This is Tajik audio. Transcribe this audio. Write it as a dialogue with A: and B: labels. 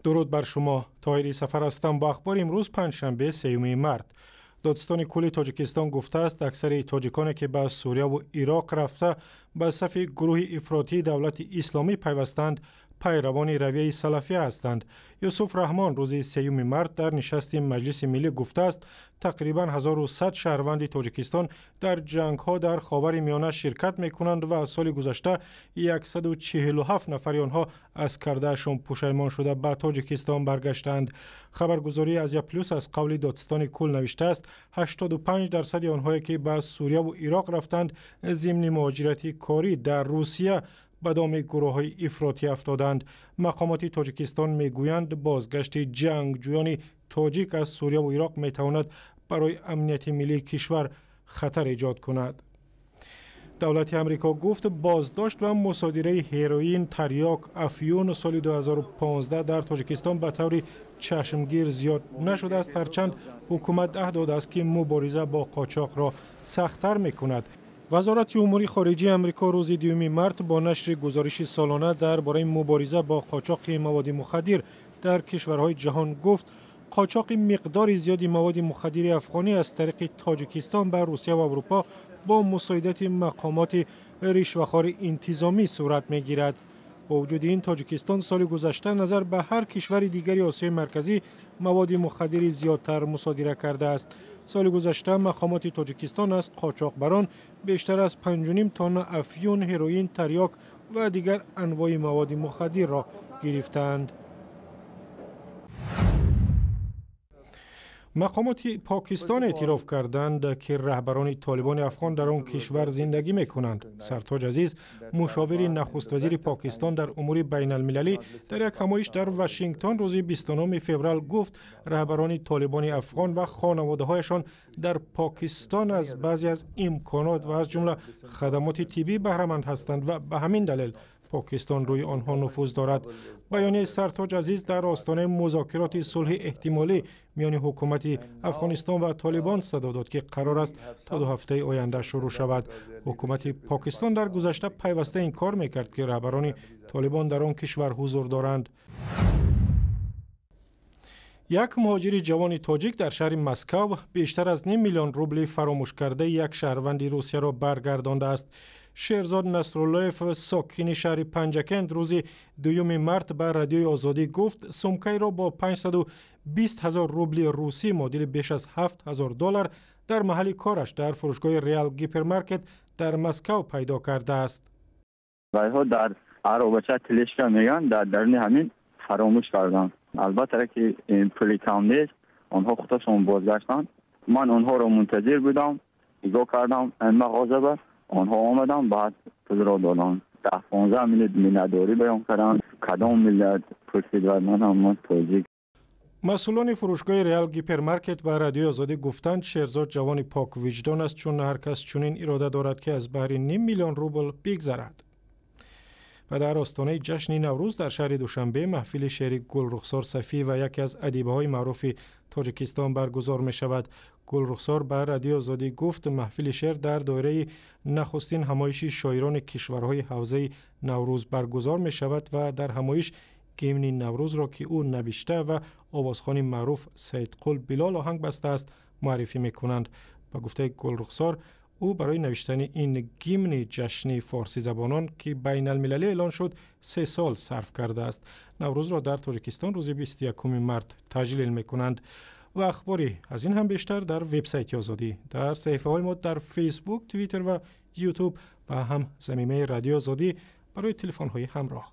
A: Дуруд бар шумо. Тоҳири Сафар ҳастам бо ахбори имрӯз, панҷшанбе, 3 март. Додситони кулли Тоҷикистон гуфтааст, аксари тоҷиконе, ки ба Сурияву Ироқ рафта, ба сафи гурӯҳи ифротии Давлати Исломӣ пайвастанд, пайравони равияи салафия ҳастанд. Юсуф Раҳмон рӯзи 3 март дар нишасти Маҷлиси миллӣ гуфтааст, тақрибан 1100 шаҳрванди Тоҷикистон дар ҷангҳо дар Ховари Миёна ширкат мекунанд ва соли гузашта 147 нафари онҳо аз кардаашон пушаймон шуда, ба Тоҷикистон баргаштаанд. Хабаргузории Азия Плюс аз қавли додситони кул навиштааст, 85% онҳое, ки ба Сурияву Ироқ рафтанд, зимни муҳоҷирати корӣ дар Русия ба доми гурӯҳҳои ифротӣ афтоданд. Мақомоти Тоҷикистон мегӯянд, бозгашти ҷангҷӯёни тоҷик аз Сурияву Ироқ метавонад барои амнияти миллии кишвар хатар эҷод кунад. Давлати Амрико гуфт, боздошт ва мусодираи ҳероин, тарёк, афюн соли 2015 дар Тоҷикистон ба таври чашмгир зиёд нашудааст, ҳарчанд ҳукумат аҳд додааст, ки мубориза бо қочоқро сахттар мекунад. Вазорати умури хориҷии Амрико рӯзи 2 март бо нашри гузориши солона дар бораи мубориза бо қочоқи маводи мухаддир дар кишварҳои ҷаҳон гуфт, қочоқи миқдори зиёди маводи мухаддири афғонӣ аз тариқи Тоҷикистон ба Русия ва Аврупо бо мусоидати мақомоти ришвахори интизомӣ сурат мегирад. Бо вуҷуди ин, Тоҷикистон соли гузашта назар ба ҳар кишвари дигари Осиёи Марказӣ маводи мухаддири зиёдтар мусодира кардааст. Соли гузашта мақомоти Тоҷикистон аз қочоқбарон бештар аз 5,5 тонна афюн, ҳероин, тарёк ва дигар анвои маводи мухаддирро гирифтаанд. Мақомоти Покистон эътироф карданд, ки раҳбарони Толибони афғон дар он кишвар зиндагӣ мекунанд. Сартоҷ Азиз, мушовири нахуствазири Покистон дар умури байналмилалӣ, дар як ҳамоиш дар Вашингтон рӯзи 29 феврал гуфт, раҳбарони Толибони афғон ва хонаводаҳояшон дар Покистон аз баъзе аз имконот ва аз ҷумла хадамоти тиббӣ баҳраманд ҳастанд ва ба ҳамин далел Покистон рӯи онҳо нуфуз дорад. Баёнияи Сартоҷ Азиз дар остонаи музокироти сулҳи эҳтимолӣ миёни ҳукумати Афғонистон ва Толибон садо дод, ки қарор аст то 2 ҳафтаи оянда шурӯъ шавад. Ҳукумати Покистон дар гузашта пайваста инкор мекард, ки раҳбарони Толибон дар он кишвар ҳузур доранд. Як муҳоҷири ҷавони тоҷик дар шаҳри Москав бештар аз ним миллион рубли фаромӯшкардаи як шаҳрванди Русияро баргардондааст. Шерзод Насруллоев, сокини шаҳри Панҷакент, рӯзи 2 март ба Радиои Озодӣ гуфт, сумкаеро бо 520 ҳазор рубли русӣ, муодили беш аз 7 ҳазор доллар, дар маҳалли кораш дар фурӯшгоҳи Реал гипермаркет дар Москав пайдо кардааст.
B: Вайҳо дар аробача, тележка мегӯянд, дар даруни ҳамин фаромӯш карданд. Албатта, ки пули кам нест, онҳо худашон бозгаштанд. Ман онҳоро мунтазир будам, нигоҳ кардам мағоза, онҳо омаданд, баъд пулро доданд. 10-15 минут миннатдорӣ баён карданд. Кадом миллат пурсид ва ман ҳам тоҷик.
A: Масъулони фурӯшгоҳи Реал гипермаркет ба Радиои Озодӣ гуфтанд, Шерзод ҷавони поквиҷдон аст, чун ҳар кас чунин ирода дорад, ки аз баҳри ним миллион рубл бигзарад. Ва дар остонаи ҷашни Наврӯз дар шаҳри Душанбе маҳфили шеъри Гулрухсор Сафӣ ва яке аз адибаҳои маъруфи Тоҷикистон баргузор мешавад. Гулрухсор ба Радиои Озодӣ гуфт, маҳфили шеър дар доираи нахустин ҳамоиши шоирони кишварҳои ҳавзаи Наврӯз баргузор мешавад ва дар ҳамоиш гимни Наврӯзро, ки ӯ навишта ва овозхони маъруф Саидқул Билол оҳанг бастааст, муаррифӣ мекунанд. Ба гуфтаи Гулрухсор, ӯ барои навиштани ин гимни ҷашни форсизабонон, ки байналмилалӣ эълон шуд, 3 сол сарф кардааст. Наврӯзро дар Тоҷикистон рӯзи 21 март таҷлил мекунанд. Ва ахбори аз ин ҳам бештар дар вебсайти Озодӣ, дар саҳифаҳои мо дар Фейсбук, Твиттер ва Ютуб ва ҳам замимаи Радиои Озодӣ барои телефонҳои ҳамроҳ.